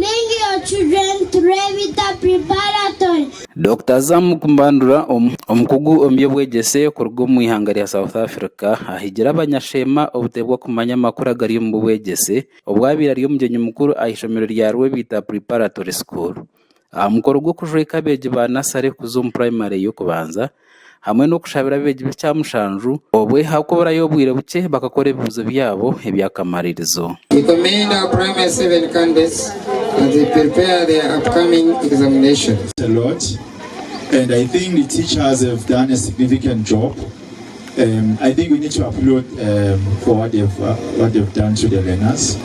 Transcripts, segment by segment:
Bring your children to Rwebita Preparatory. Dokita Zamuk Mbandura, omukugu omu by'obwegyese kuruga omu ihanga rya South Africa ahigire abanyasheema obutebe bw'okumanya amakuru agari omu bwegyese obu abaire ari omugyenyi mukuru aha ishomero rya Rwebita Preparatory School. Aha mukoro gw'okujweka abeegi ba nasare kuza omu purayimare y'okubanza hamwe n'okushabira abeegi b'ekyamushanju obwe hakuburayo obwire bukye bakakora ebibuuzo byabo eby'akamaririzo. We commend our Primary 7 candidates as they prepare their upcoming examinations. A lot and I think the teachers have done a significant job. Um, I think we need to applaud um, for what they've, uh, what they've done to the learners.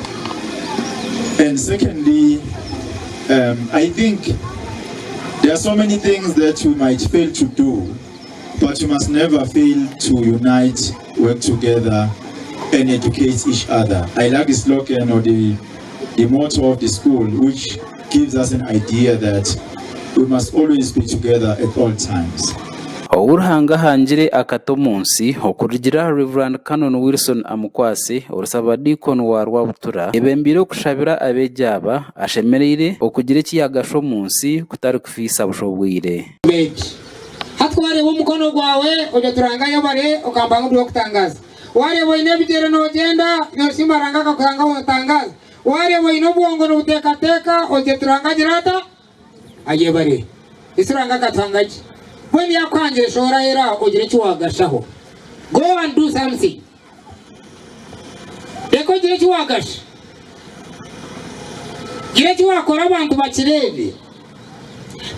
And secondly, um, I think there are so many things that we might fail to do, but we must never fail to unite, work together, and educate each other. I like the slogan or the, the motto of the school, which gives us an idea that we must always be together at all times. Ou Ruhanga ahangire akata omu nsi, okurugiirira ahari Rev. Canon Wilson Amukwase, ori Sabadiikoni wa Rwabutura, ayebembeire okushabira abeegi aba, ashemereire okugira eki yaagasha omu nsi kutari kufiisa busha obwire. Medi. Hati wareeba omukono gwawe ogye turanga ayebare okamba ngu ndi ow'okutangaaza. Wareeba oine ebigyere nogyenda, noshima Ruhanga akakuhanga wotangaaza. Wareeba oine obwongo nobuteekateeka ogye turanga agira ata? Ayebare. Isi Ruhanga akatuhanga gye. Mbwenu yakuhangire shohora aheeru aho ogire eki wagashaho. Go and do something. Reka ogire eki wagasha. Gira eki wakora abantu bakireebe.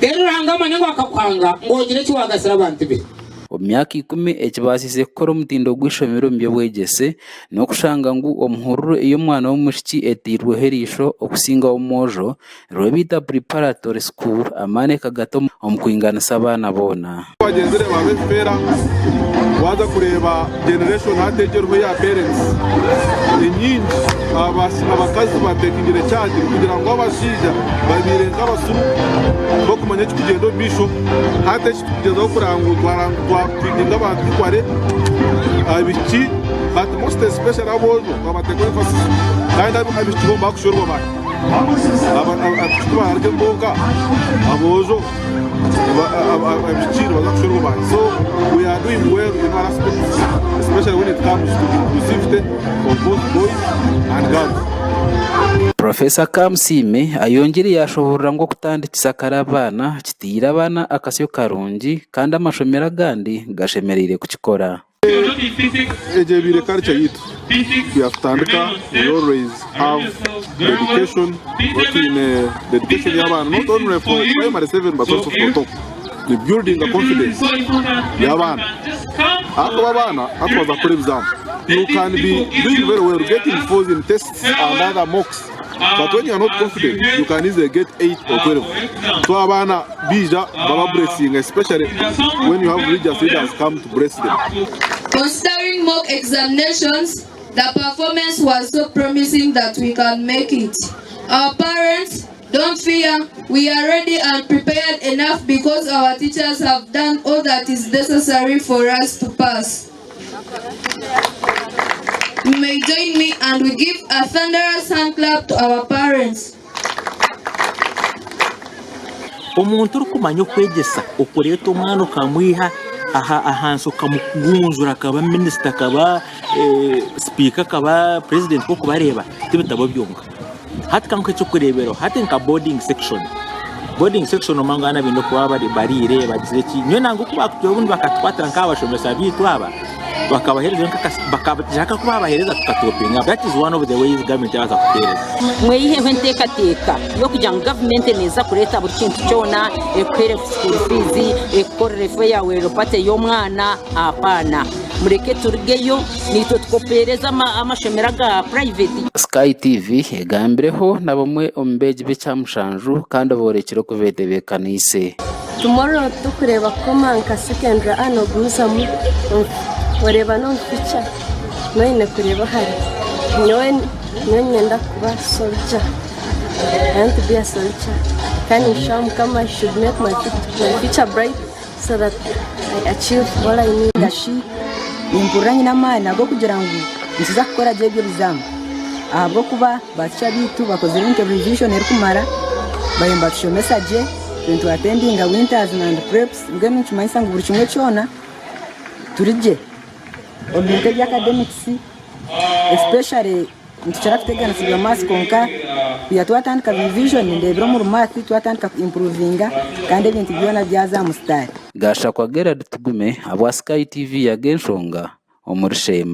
Reero Ruhanga amanye ngu akakuhanga ngu ogire eki wagasira abantu be. Omu myaka ikumi ekibaasiise kukora omutindo gw'eishomero omu by'obwegyese n'okushanga ngu omuhururu ei omwana w'omwishiki etairweho eriisho okusinga ow'omwojo Rwebita Preparatory School amaani ekagata omu kwinganisa abaana boona. Bagyenzire baaba ebifeera waaza kureeba generation hati egi eriho eya parents enyingi abakazi batekingire charge kugira ngu abashaija babaire nk'abasiru bakumanya ekikugyenda omu maisho hati eki tukugyezaho kureba ngu twatwinginga abantu equally abaishiki but most especially aboojo twabateekaho emphasis kandi abaishiki bo nibakushwerwa baahi. Abaishiki ku bonka aboojo abaishiki nibaza kushwerwa baahi so we are doing well in all aspects especially when it comes to inclusivity of both boys and girls. Professor Kamusiime ayongyire yaashoboorora ngu okutandikisa kare abaana kitaire abaana akasyo karungi kandi amashomero agandi gashemereire kukikora. Egyo ebaire culture yaitu kuyatutandika we always have dedication tuba twine dedication y'abaana not only for primary seven but also for top ni building a confidence y'abaana ahakuba abaana hati baza kukora ebizamu you can be doing very well getting fours in tests and other mocks but when you are not confident you can easily get 8 or 12 so abaana Baija baba blessinga especially when you have religious leaders come to bless them. Considering mock examinations, the performance was so promising that we can make it. Our parents, don't fear, we are ready and prepared enough because our teachers have done all that is necessary for us to pass. You may join me and we give a thunderous hand clap to our parents. Omuntu orikumanya okwegyesa okureeta omwana okamwiha aha ahansi okamugunjura akaba minisita akaba sipiika akaba purezidenti nk'okubareeba tibitabo byonka. Hati kankuhe eky'okureeberaho hati nka boarding section, boarding section omanye ngu abaana baine kuba bariire bagizire ki, nyowe nangwa oku baakutureeba obundi bakatukwatira nk'abashomesa baitu aba bakabaheereza bakagira nka ku baabaheereza tukatopinga that is one of the ways government erabaasa kutuheereza. Mweyiheho enteekateeka y'okugira ngu gavumenti neeza kureeta buri kintu kyona, ekuheere school fees, ekukorere farewell party y'omwana, apaana. Mureke turugeyo naitwe tukopeereze amashomero aga private. Sky TV egambireho na bamwe omu beegi b'ekyamushanju kandi oboorekire oku beetebeekaniise. Tomorrow tokureeba kukoma nka secondary a nogumizamu oreeba n'omu future noine kureeba hare. Nyowe niinyenda kuba soldier, I want to be a soldier kandi ninshaba mukama he should make my future bright so that I achieve all I need. Nimpurira nyine amaani ag'okugira ngu nikiza kukora gye ebi ebizaamu. Ahabw'okuba ba ticha baitu bakozire ebintu revision erikumara, bariyo nibatushomesa gye, nitwatendinga winters and preps, mbwenu nikimanyisa ngu buri kimwe kyona turi gye omu bintu ebya academics especially nitukira kuteganisibwa maths kwonka kwiha twatandika revision ndeebire omuri maths twatandika ku improvinga kandi ebintu byona byaza aha musitaari. Gashakwa Gerald Tugume ahabwa Sky TV Ag'enshonga omuri Sheema.